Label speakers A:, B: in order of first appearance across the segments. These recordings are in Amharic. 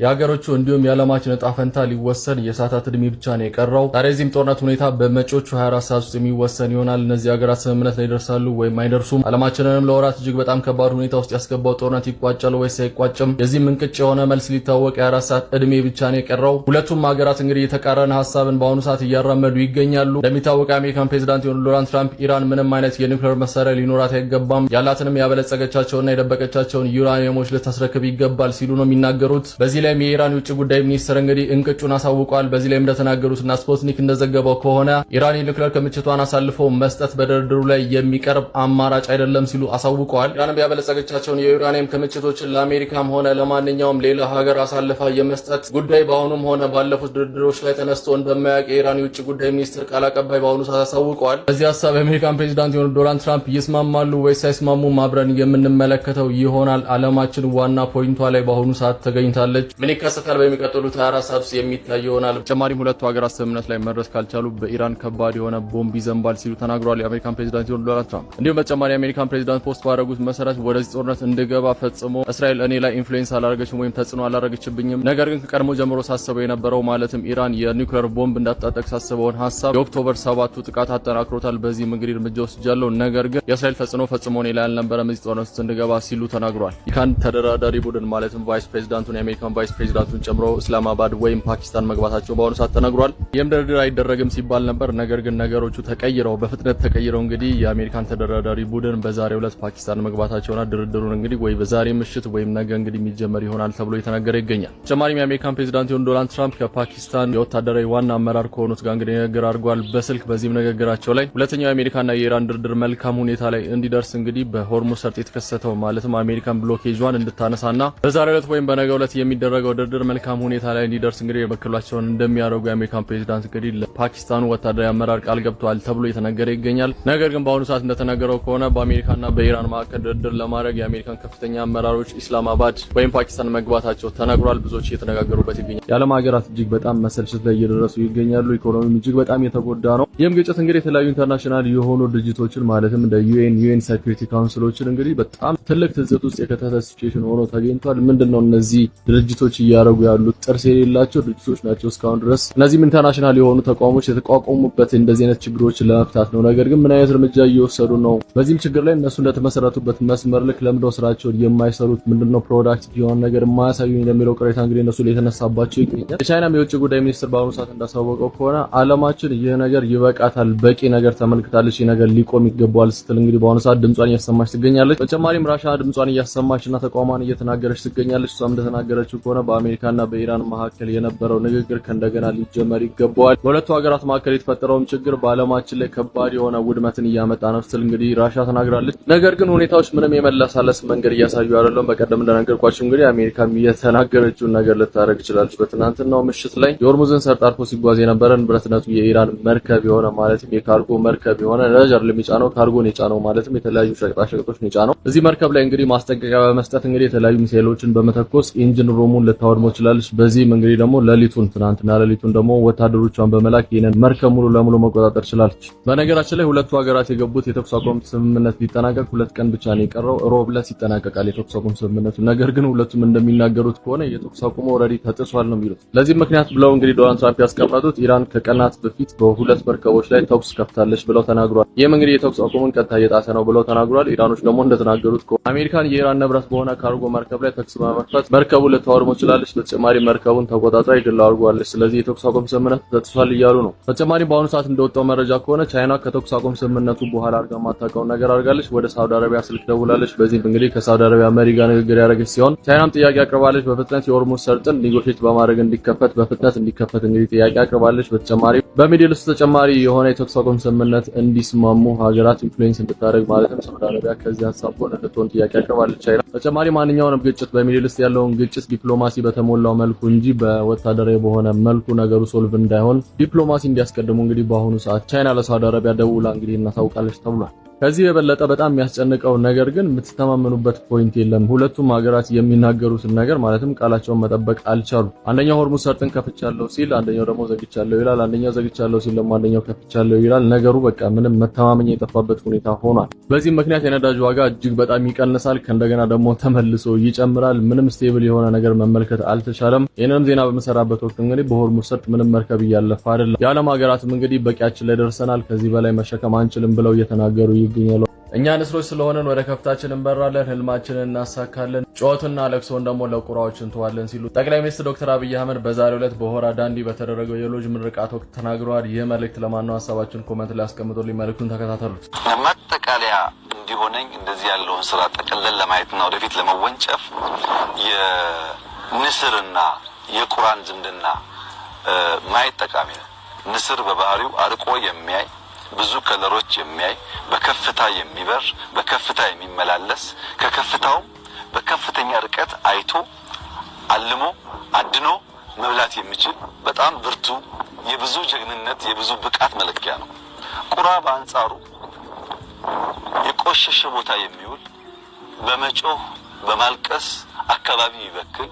A: የሀገሮቹ እንዲሁም የዓለማችን እጣ ፈንታ ሊወሰን የሰዓታት ዕድሜ ብቻ ነው የቀረው። ታዲያ የዚህም ጦርነት ሁኔታ በመጪዎቹ 24 ሰዓት ውስጥ የሚወሰን ይሆናል። እነዚህ ሀገራት ስምምነት ላይ ይደርሳሉ ወይም አይደርሱም? ዓለማችንንም ለወራት እጅግ በጣም ከባድ ሁኔታ ውስጥ ያስገባው ጦርነት ይቋጫል ወይስ አይቋጭም? የዚህም እንቅጭ የሆነ መልስ ሊታወቅ የ24 ሰዓት ዕድሜ ብቻ ነው የቀረው። ሁለቱም ሀገራት እንግዲህ የተቃረነ ሀሳብን በአሁኑ ሰዓት እያራመዱ ይገኛሉ። እንደሚታወቀው የአሜሪካን ፕሬዚዳንት የሆኑ ዶናልድ ትራምፕ ኢራን ምንም አይነት የኒውክሌር መሳሪያ ሊኖራት አይገባም፣ ያላትንም ያበለጸገቻቸውና የደበቀቻቸውን ዩራኒየሞች ልታስረክብ ይገባል ሲሉ ነው የሚናገሩት። በዚህ ላይም የኢራን የውጭ ጉዳይ ሚኒስትር እንግዲህ እንቅጩን አሳውቋል። በዚህ ላይም እንደተናገሩትና ስፑትኒክ እንደዘገበው ከሆነ ኢራን የኒውክሌር ክምችቷን አሳልፎ መስጠት በድርድሩ ላይ የሚቀርብ አማራጭ አይደለም ሲሉ አሳውቀዋል። ኢራንም ያበለጸገቻቸውን የዩራኒየም ክምችቶችን ለአሜሪካም ሆነ ለማንኛውም ሌላ ሀገር አሳልፋ የመስጠት ጉዳይ በአሁኑም ሆነ ባለፉት ድርድሮች ላይ ተነስቶ እንደማያውቅ የኢራን የውጭ ጉዳይ ሚኒስትር ቃል አቀባይ በአሁኑ ሰዓት አሳውቀዋል። በዚህ ሀሳብ የአሜሪካን ፕሬዚዳንት የሆኑ ዶናልድ ትራምፕ ይስማማሉ ወይስ አይስማሙም? አብረን የምንመለከተው ይሆናል። ዓለማችን ዋና point ኧ ላይ በአሁኑ ሰዓት ተገኝታለች። ምን ይከሰታል በሚቀጥሉት 24 ሰዓት ውስጥ የሚታይ ይሆናል። በተጨማሪም ሁለቱ ሀገራት ስምምነት ላይ መድረስ ካልቻሉ በኢራን ከባድ የሆነ ቦምብ ይዘንባል ሲሉ ተናግረዋል የአሜሪካን ፕሬዚዳንት የሆኑ ዶናልድ ትራምፕ። እንዲሁም በተጨማሪ የአሜሪካን ፕሬዚዳንት post ባደረጉት መሰረት ወደዚህ ጦርነት እንድገባ ፈጽሞ እስራኤል እኔ ላይ influence አላረገችም ወይም ተጽዕኖ አላረገችብኝም። ነገር ግን ከቀድሞ ጀምሮ ሳስበው የነበረው፣ ማለትም ኢራን የኒውክሌር ቦምብ እንዳትታጠቅ ሳስበውን ሀሳብ የ October 7ቱ ጥቃት አጠናክሮታል። በዚህም እንግዲህ እርምጃ ወስጃለሁ። ነገር ግን የእስራኤል ተጽዕኖ ፈጽሞ እኔ ላይ አልነበረም እዚህ ጦርነት ውስጥ እንድገባ ሲሉ ተናግሯል። ከአንድ ተደራዳሪ ቡድን ማለትም vice ፕሬዚዳንቱን፣ የአሜሪካን vice ፕሬዚዳንቱን ጨምሮ እስላማባድ ወይም ፓኪስታን መግባታቸው በአሁኑ ሰዓት ተነግሯል። ይህም ድርድር አይደረግም ሲባል ነበር። ነገር ግን ነገሮቹ ተቀይረው፣ በፍጥነት ተቀይረው እንግዲህ የአሜሪካን ተደራዳሪ ቡድን በዛሬው ዕለት ፓኪስታን መግባታቸውና ድርድሩን እንግዲህ ወይ በዛሬ ምሽት ወይም ነገ እንግዲህ የሚጀመር ይሆናል ተብሎ የተነገረ ይገኛል። ተጨማሪም የአሜሪካን ፕሬዚዳንት የሆኑ ዶናልድ ትራምፕ ከፓኪስታን የወታደራዊ ዋና አመራር ከሆኑት ጋር እንግዲህ ንግግር አድርጓል በስልክ። በዚህም ንግግራቸው ላይ ሁለተኛው የአሜሪካና የኢራን ድርድር መልካም ሁኔታ ላይ እንዲደርስ እንግዲህ በሆርሙዝ ሰርጥ የተከሰተው፣ ማለትም አሜሪካን blockage ኧን እንድታነሳና በዛሬው ዕለት ወይም በነገው ዕለት የሚደረገው ድርድር መልካም ሁኔታ ላይ እንዲደርስ እንግዲህ የበኩላቸውን እንደሚያደርጉ የአሜሪካን ፕሬዚዳንት እንግዲህ ለፓኪስታኑ ወታደራዊ አመራር ቃል ገብተዋል ተብሎ የተነገረ ይገኛል። ነገር ግን በአሁኑ ሰዓት እንደተነገረው ከሆነ በአሜሪካና በኢራን መካከል ድርድር ለማድረግ የአሜሪካን ከፍተኛ አመራሮች ኢስላማባድ ወይም ፓኪስታን መግባታቸው ተነግሯል። ብዙዎች እየተነጋገሩበት ይገኛል። የዓለም ሀገራት እጅግ በጣም መሰልቸት ላይ እየደረሱ ይገኛሉ። ኢኮኖሚም እጅግ በጣም የተጎዳ ነው። ይህም ግጭት እንግዲህ የተለያዩ international የሆኑ ድርጅቶችን፣ ማለትም እንደ UN Security Council ኦችን እንግዲህ በጣም ትልቅ ትዝብት ውስጥ የከተተ situation ሆኖ ተገኝቷል። ምንድነው እነዚህ ድርጅቶች እያደረጉ ያሉት? ጥርስ የሌላቸው ድርጅቶች ናቸው እስካሁን ድረስ። እነዚህም international የሆኑ ተቋሞች የተቋቋሙበት እንደዚህ አይነት ችግሮችን ለመፍታት ነው። ነገር ግን ምን አይነት እርምጃ እየወሰዱ ነው? በዚህም ችግር ላይ እነሱ እንደተመሰረቱበት መስመር ልክ ለምደው ስራቸውን የማይሰሩት? ምንድነው productive የሆነ ነገር የማያሳዩኝ ለሚለው ቅሬታ እንግዲህ እነሱ ላይ የተነሳባቸው ይገኛል። የቻይናም የውጭ ጉዳይ ሚኒስትር በአሁኑ ሰዓት እንዳሳወቀው ከሆነ ዓለማችን ይህ ነገር ይበቃታል፣ በቂ ነገር ተመልክታለች፣ ይህ ነገር ሊቆም ይገባዋል ስትል እንግዲህ በአሁኑ ሰዓት ድምጿን እያሰማች ትገኛለች። በተጨማሪም ራሻ ድምጿን እያሰማች እና ተቋሟን እየተናገረች ትገኛለች። እሷም እንደተናገረችው ከሆነ በአሜሪካና በኢራን መካከል የነበረው ንግግር ከእንደገና ሊጀመር ይገባዋል፣ በሁለቱ ሀገራት መካከል የተፈጠረውም ችግር በዓለማችን ላይ ከባድ የሆነ ውድመትን እያመጣ ነው ስትል እንግዲህ ራሻ ተናግራለች። ነገር ግን ሁኔታዎች ምንም የመለሳለስ መንገድ እያሳዩ አይደለም። በቀደም እንደነገርኳችሁ እንግዲህ አሜሪካም የተናገረችውን ነገር ልታደርግ ትችላለች። በትናንትናው ምሽት ላይ የሆርሙዝን ሰርጥ አልፎ ሲጓዝ የነበረ ንብረትነቱ የኢራን መርከብ የሆነ፣ ማለትም የካርጎ መርከብ የሆነ፣ ነዳጅ አይደለም የጫነው፣ ካርጎን የጫነው፣ ማለትም የተለያዩ ሸቀጣ ሸቀጦችን የጫነው፣ እዚህ መርከብ ላይ እንግዲህ ማስጠንቀቂያ በመስጠት እንግዲህ የተለያዩ ሚሳኤሎችን በመተኮስ engine room ኡን ልታወድመው ችላለች። በዚህም እንግዲህ ደግሞ ሌሊቱን፣ ትናንትና ሌሊቱን ደግሞ ወታደሮቿን በመላክ ይህንን መርከብ ሙሉ ለሙሉ መቆጣጠር ችላለች። በነገራችን ላይ ሁለቱ ሀገራት የገቡት የተኩስ አቁም ስምምነት ሊጠናቀቅ 2 ቀን ብቻ ነው የቀረው። ሮብ ዕለት ይጠናቀቃል የተኩስ አቁም ስምምነቱ። ነገር ግን ሁለቱም እንደሚናገሩት ከሆነ የተኩስ አቁሙ already ተጥሷል ነው የሚሉት። ለዚህ ምክንያት ብለው እንግዲህ ዶናልድ ትራምፕ ያስቀመጡት ኢራን ከቀናት በፊት በሁለት መርከቦች ላይ ተኩስ ከፍታለች ብለው ተናግሯል። ይህም እንግዲህ የተኩስ አቁሙን ቀጥታ እየጣሰ ነው ብለው ተናግሯል። ኢራኖች ደግሞ እንደተናገሩት ከሆነ አሜሪካን የኢራን ንብረት በሆነ ካርጎ መርከብ ላይ ተኩስ በመክፈት መርከቡን ልታወድመው ችላለች። በተጨማሪ መርከቡን ተቆጣጥራ የግሏ አድርጓለች። ስለዚህ የተኩስ አቁም ስምምነቱ ተጥሷል እያሉ ነው። በተጨማሪም በአሁኑ ሰዓት እንደወጣው መረጃ ከሆነ ቻይና ከተኩስ አቁም ስምምነቱ በኋላ አድርጋ ማታውቀውን ነገር አድርጋለች። ወደ ሳውዲ አረቢያ ስልክ ደውላለች። በዚህም እንግዲህ ከሳውዲ አረቢያ መሪ ጋር ንግግር ያደረገች ሲሆን ቻይናም ጥያቄ አቅርባለች። በፍጥነት የሆርሙዝ ሰርጥን negotiate በማድረግ እንዲከፈት፣ በፍጥነት እንዲከፈት እንግዲህ ጥያቄ አቅርባለች። በተጨማሪ በ Middle East ተጨማሪ የሆነ የተኩስ አቁም ስምምነት እንዲስማሙ ሀገራት influence እንድታደርግ፣ ማለትም ሳውዲ አረቢያ ከዚህ ሀሳብ ጎን እንድትሆን ጥያቄ አቅርባለች ቻይና። በተጨማሪ ማንኛውንም ግጭት፣ በ Middle East ያለውን ግጭት ዲፕሎማሲ በተሞላው መልኩ እንጂ በወታደራዊ በሆነ መልኩ ነገሩ solve እንዳይሆን ዲፕሎማሲ እንዲያስቀድሙ እንግዲህ በአሁኑ ሰዓት ቻይና ለሳውዲ አረቢያ ደውላ እንግዲህ እናሳውቃለች ተብሏል። ከዚህ የበለጠ በጣም የሚያስጨንቀው ነገር ግን የምትተማመኑበት point የለም። ሁለቱም ሀገራት የሚናገሩትን ነገር ማለትም ቃላቸውን መጠበቅ አልቻሉ። አንደኛው ሆርሙዝ ሰርጥን ከፍቻለሁ ሲል፣ አንደኛው ደግሞ ዘግቻለሁ ይላል። አንደኛው ዘግቻለሁ ሲል ደግሞ አንደኛው ከፍቻለሁ ይላል። ነገሩ በቃ ምንም መተማመኛ የጠፋበት ሁኔታ ሆኗል። በዚህም ምክንያት የነዳጅ ዋጋ እጅግ በጣም ይቀንሳል፣ ከእንደገና ደግሞ ተመልሶ ይጨምራል። ምንም stable የሆነ ነገር መመልከት አልተቻለም። ይህንንም ዜና በምሰራበት ወቅት እንግዲህ በሆርሙዝ ሰርጥ ምንም መርከብ እያለፈ አይደለም። የዓለም ሀገራትም እንግዲህ በቂያችን ላይ ደርሰናል፣ ከዚህ በላይ መሸከም አንችልም ብለው እየተናገሩ ይገኛሉ። እኛ ንስሮች ስለሆነን ወደ ከፍታችን እንበራለን፣ ህልማችንን እናሳካለን፣ ጩኸትና ለቅሶን ደግሞ ለቁራዎች እንተዋለን ሲሉ ጠቅላይ ሚኒስትር ዶክተር አብይ አህመድ በዛሬው ዕለት በሆራ ዳንዲ በተደረገው የሎጅ ምርቃት ወቅት ተናግረዋል። ይህ መልእክት ለማነው? ሀሳባችሁን comment ላይ አስቀምጡልኝ። መልእክቱን ተከታተሉት።
B: ለማጠቃለያ እንዲሆነኝ እንደዚህ ያለውን ስራ ጠቅልለን ለማየትና ወደፊት ለመወንጨፍ የንስርና የቁራን ዝምድና ማየት ጠቃሚ ነው። ንስር በባህሪው አርቆ የሚያይ፣ ብዙ color ኦች የሚያይ፣ በከፍታ የሚበር፣ በከፍታ የሚመላለስ፣ ከከፍታውም በከፍተኛ ርቀት አይቶ አልሞ አድኖ መብላት የሚችል በጣም ብርቱ የብዙ ጀግንነት የብዙ ብቃት መለኪያ ነው። ቁራ በአንጻሩ የቆሸሸ ቦታ የሚውል፣ በመጮህ በማልቀስ አካባቢ ይበክል፣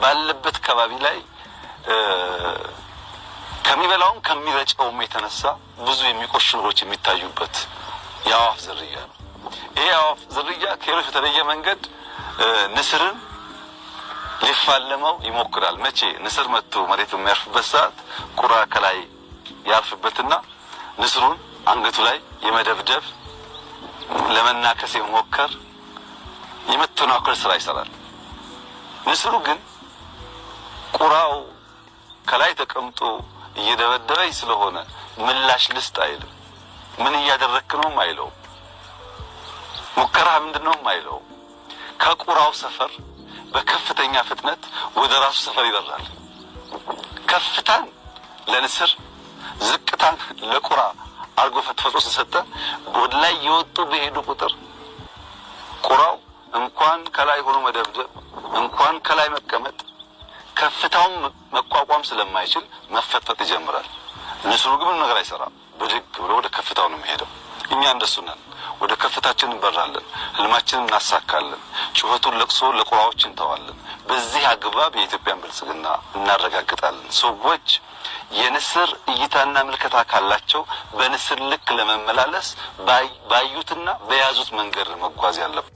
B: ባለበት ከባቢ ላይ ከሚበላውም ከሚረጨውም የተነሳ ብዙ የሚቆሹ ነገሮች የሚታዩበት የአዋፍ ዝርያ ነው። ይሄ የአዋፍ ዝርያ ከሌሎች በተለየ መንገድ ንስርን ሊፋለመው ይሞክራል። መቼ ንስር መጥቶ መሬት በሚያርፍበት ሰዓት ቁራ ከላይ ያርፍበትና ንስሩን አንገቱ ላይ የመደብደብ፣ ለመናከስ የመሞከር፣ የመተናኮል ስራ ይሰራል። ንስሩ ግን ቁራው ከላይ ተቀምጦ እየደበደበኝ ስለሆነ ምላሽ ልስጥ አይልም። ምን እያደረክ ነውም አይለውም። ሙከራ ምንድነውም አይለውም። ከቁራው ሰፈር በከፍተኛ ፍጥነት ወደ ራሱ ሰፈር ይበራል። ከፍታን ለንስር ዝቅታን ለቁራ አርጎ ተፈጥሮ ስለሰጠ ወደ ላይ የወጡ በሄዱ ቁጥር ቁራው እንኳን ከላይ ሆኖ መደብደብ እንኳን ከላይ መቀመጥ ከፍታውን መቋቋም ስለማይችል መፈጠጥ ይጀምራል። ንስሩ ግን ምንም ነገር አይሰራም። ብድግ ብሎ ወደ ከፍታው ነው የሚሄደው። እኛ እንደሱ ነን። ወደ ከፍታችን እንበራለን፣ ህልማችንን እናሳካለን። ጩኸቱን፣ ለቅሶ ለቁራዎች እንተዋለን። በዚህ አግባብ የኢትዮጵያን ብልጽግና እናረጋግጣለን። ሰዎች የንስር እይታና ምልከታ ካላቸው በንስር ልክ ለመመላለስ ባዩትና በያዙት መንገድ መጓዝ ያለብን።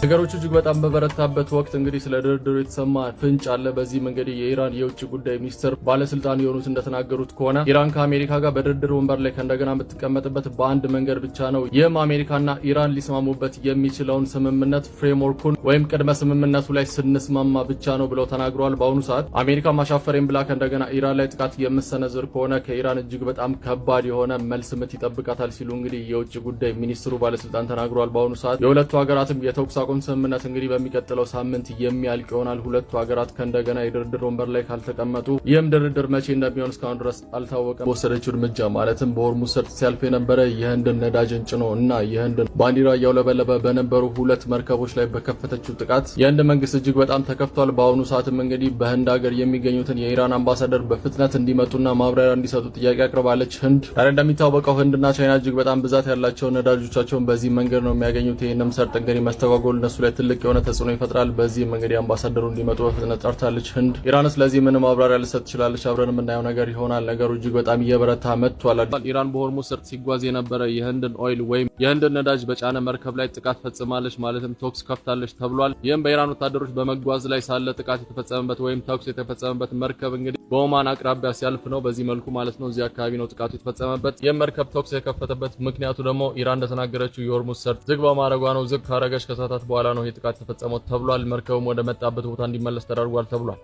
A: ነገሮቹ እጅግ በጣም በበረታበት ወቅት እንግዲህ ስለ ድርድሩ የተሰማ ፍንጭ አለ። በዚህም እንግዲህ የኢራን የውጭ ጉዳይ ሚኒስትር ባለስልጣን የሆኑት እንደተናገሩት ከሆነ ኢራን ከአሜሪካ ጋር በድርድር ወንበር ላይ ከእንደገና የምትቀመጥበት በአንድ መንገድ ብቻ ነው። ይህም አሜሪካና ኢራን ሊስማሙበት የሚችለውን ስምምነት framework ኡን ወይም ቅድመ ስምምነቱ ላይ ስንስማማ ብቻ ነው ብለው ተናግረዋል። በአሁኑ ሰዓት አሜሪካ ማሻፈሬን ብላ ከእንደገና ኢራን ላይ ጥቃት የምሰነዝር ከሆነ ከኢራን እጅግ በጣም ከባድ የሆነ መልስ ምት ይጠብቃታል ሲሉ እንግዲህ የውጭ ጉዳይ ሚኒስትሩ ባለስልጣን ተናግረዋል። በአሁኑ ሰዓት የሁለቱ ሀገራትም የተኩስ አቁም ስምምነት እንግዲህ በሚቀጥለው ሳምንት የሚያልቅ ይሆናል። ሁለቱ ሀገራት ከእንደገና የድርድር ወንበር ላይ ካልተቀመጡ ይህም ድርድር መቼ እንደሚሆን እስካሁን ድረስ አልታወቀም። በወሰደችው እርምጃ ማለትም በሆርሙዝ ሰርጥ ሲያልፍ የነበረ የህንድን ነዳጅን ጭኖ እና የህንድን ባንዲራ እያውለበለበ በነበሩ ሁለት መርከቦች ላይ በከፈተችው ጥቃት የህንድ መንግስት እጅግ በጣም ተከፍቷል። በአሁኑ ሰዓትም እንግዲህ በህንድ ሀገር የሚገኙትን የኢራን አምባሳደር በፍጥነት እንዲመጡና ማብራሪያ እንዲሰጡ ጥያቄ አቅርባለች። ህንድ ታዲያ እንደሚታወቀው ህንድና ቻይና እጅግ በጣም ብዛት ያላቸው ነዳጆቻቸውን በዚህ መንገድ ነው የሚያገኙት። ይህንም ሰርጥ እንግዲህ መስተጓጎል እነሱ ላይ ትልቅ የሆነ ተጽዕኖ ይፈጥራል። በዚህም እንግዲህ አምባሳደሩ እንዲመጡ በፍጥነት ጠርታለች ህንድ። ኢራን ስለዚህ ምን ማብራሪያ ልሰጥ ትችላለች? አብረን የምናየው ነገር ይሆናል። ነገሩ እጅግ በጣም እየበረታ መጥቷል። ኢራን በሆርሙዝ ሰርጥ ሲጓዝ የነበረ የህንድን oil ወይም የህንድን ነዳጅ በጫነ መርከብ ላይ ጥቃት ፈጽማለች፣ ማለትም ተኩስ ከፍታለች ተብሏል። ይህም በኢራን ወታደሮች በመጓዝ ላይ ሳለ ጥቃት የተፈጸመበት ወይም ተኩስ የተፈጸመበት መርከብ እንግዲህ በኦማን አቅራቢያ ሲያልፍ ነው። በዚህ መልኩ ማለት ነው። እዚህ አካባቢ ነው ጥቃቱ የተፈጸመበት። ይህም መርከብ ተኩስ የከፈተበት ምክንያቱ ደግሞ ኢራን እንደተናገረችው የሆርሙዝ ሰርጥ ዝግ በማድረጓ ነው። ዝግ ካረገች ከሰዓታት በኋላ ነው ይህ ጥቃት የተፈጸመው ተብሏል። መርከቡም ወደ መጣበት ቦታ እንዲመለስ ተደርጓል ተብሏል።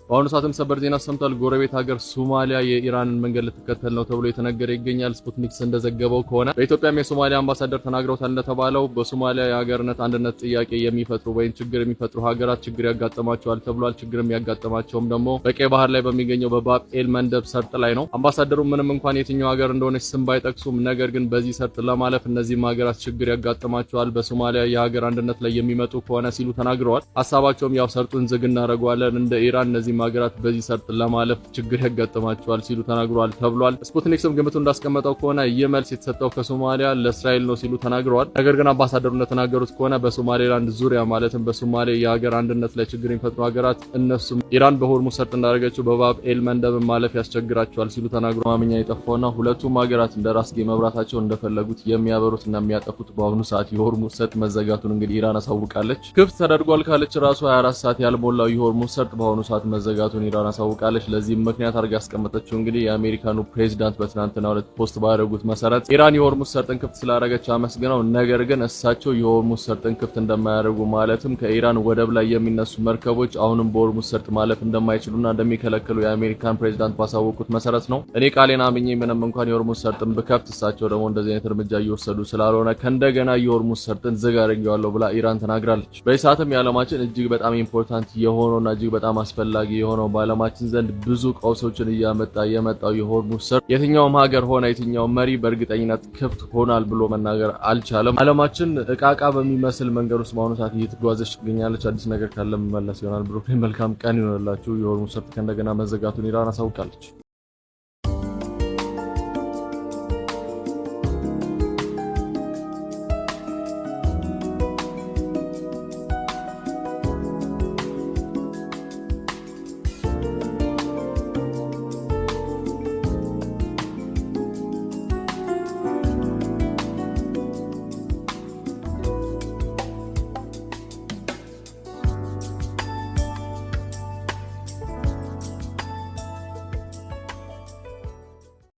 A: በአሁኑ ሰዓትም ሰበር ዜና ሰምቷል። ጎረቤት ሀገር ሶማሊያ የኢራንን መንገድ ልትከተል ነው ተብሎ የተነገረ ይገኛል። ስፑትኒክስ እንደዘገበው ከሆነ በኢትዮጵያም የሶማሊያ አምባሳደር ተናግረውታል። እንደተባለው በሶማሊያ የሀገርነት አንድነት ጥያቄ የሚፈጥሩ ወይም ችግር የሚፈጥሩ ሀገራት ችግር ያጋጥማቸዋል ተብሏል። ችግር የሚያጋጥማቸውም ደግሞ በቀይ ባህር ላይ በሚገኘው በባብ ኤል መንደብ ሰርጥ ላይ ነው። አምባሳደሩ ምንም እንኳን የትኛው ሀገር እንደሆነች ስም ባይጠቅሱም፣ ነገር ግን በዚህ ሰርጥ ለማለፍ እነዚህም ሀገራት ችግር ያጋጥማቸዋል በሶማሊያ የሀገር አንድነት ላይ የሚመጡ ከሆነ ሲሉ ተናግረዋል። ሀሳባቸውም ያው ሰርጡን ዝግ እናደርገዋለን እንደ ኢራን፣ እነዚህም ሀገራት በዚህ ሰርጥ ለማለፍ ችግር ያጋጥማቸዋል ሲሉ ተናግረዋል ተብሏል። ስፑትኒክስም ግምቱ እንዳስቀመጠው ከሆነ ይህ መልስ የተሰጠው ከሶማሊያ ለእስራኤል ነው ሲሉ ተናግረዋል። ነገር ግን አምባሳደሩ እንደተናገሩት ከሆነ በሶማሌላንድ ዙሪያ፣ ማለትም በሶማሌ የሀገር አንድነት ላይ ችግር የሚፈጥሩ ሀገራት እነሱም ኢራን በሆርሙዝ ሰርጥ እንዳደረገችው በባብ ኤል መንደብ ማለፍ ያስቸግራቸዋል ሲሉ ተናግረዋል። ማመኛ የጠፋውና ሁለቱም ሀገራት እንደ ራስጌ መብራታቸው እንደፈለጉት የሚያበሩትና የሚያጠፉት በአሁኑ ሰዓት የሆርሙዝ ሰርጥ መዘጋቱን እንግዲህ ኢራን አሳውቃለች። ክፍት ተደርጓል ካለች ራሱ 24 ሰዓት ያልሞላው የሆርሙዝ ሰርጥ በአሁኑ ሰዓት መዘጋቱን ኢራን አሳውቃለች። ለዚህም ምክንያት አድርጋ ያስቀመጠችው እንግዲህ የአሜሪካኑ ፕሬዚዳንት በትናንትናው ዕለት post ባደረጉት መሰረት ኢራን የሆርሙዝ ሰርጥን ክፍት ስላደረገች አመስግነው፣ ነገር ግን እሳቸው የሆርሙዝ ሰርጥን ክፍት እንደማያደርጉ፣ ማለትም ከኢራን ወደብ ላይ የሚነሱ መርከቦች አሁንም በሆርሙዝ ሰርጥ ማለፍ እንደማይችሉና እንደሚከለክሉ የአሜሪካን ፕሬዚዳንት ባሳወቁት መሰረት ነው። እኔ ቃሌን አምኜ ምንም እንኳን የሆርሙዝ ሰርጥን ብከፍት እሳቸው ደግሞ እንደዚህ አይነት እርምጃ እየወሰዱ ስላልሆነ ከእንደገና የሆርሙዝ ሰርጥን ዝግ አድርጌዋለሁ ብላ ኢራን ተናግራለች። በዚህ ሰዓትም የዓለማችን እጅግ በጣም important የሆነውና እጅግ በጣም አስፈላጊ የሆነው፣ በዓለማችን ዘንድ ብዙ ቀውሶችን እያመጣ የመጣው የሆርሙዝ ሰርጥ የትኛውም ሀገር ሆነ የትኛውም መሪ በእርግጠኝነት ክፍት ሆኗል ብሎ መናገር አልቻለም። ዓለማችን እቃቃ በሚመስል መንገድ ውስጥ በአሁኑ ሰዓት እየተጓዘች ትገኛለች። አዲስ ነገር ካለ መመለስ ይሆናል። ብሩክ፣ መልካም ቀን ይሆንላችሁ። የሆርሙዝ ሰርጥ ከእንደገና መዘጋቱን ኢራን አሳውቃለች።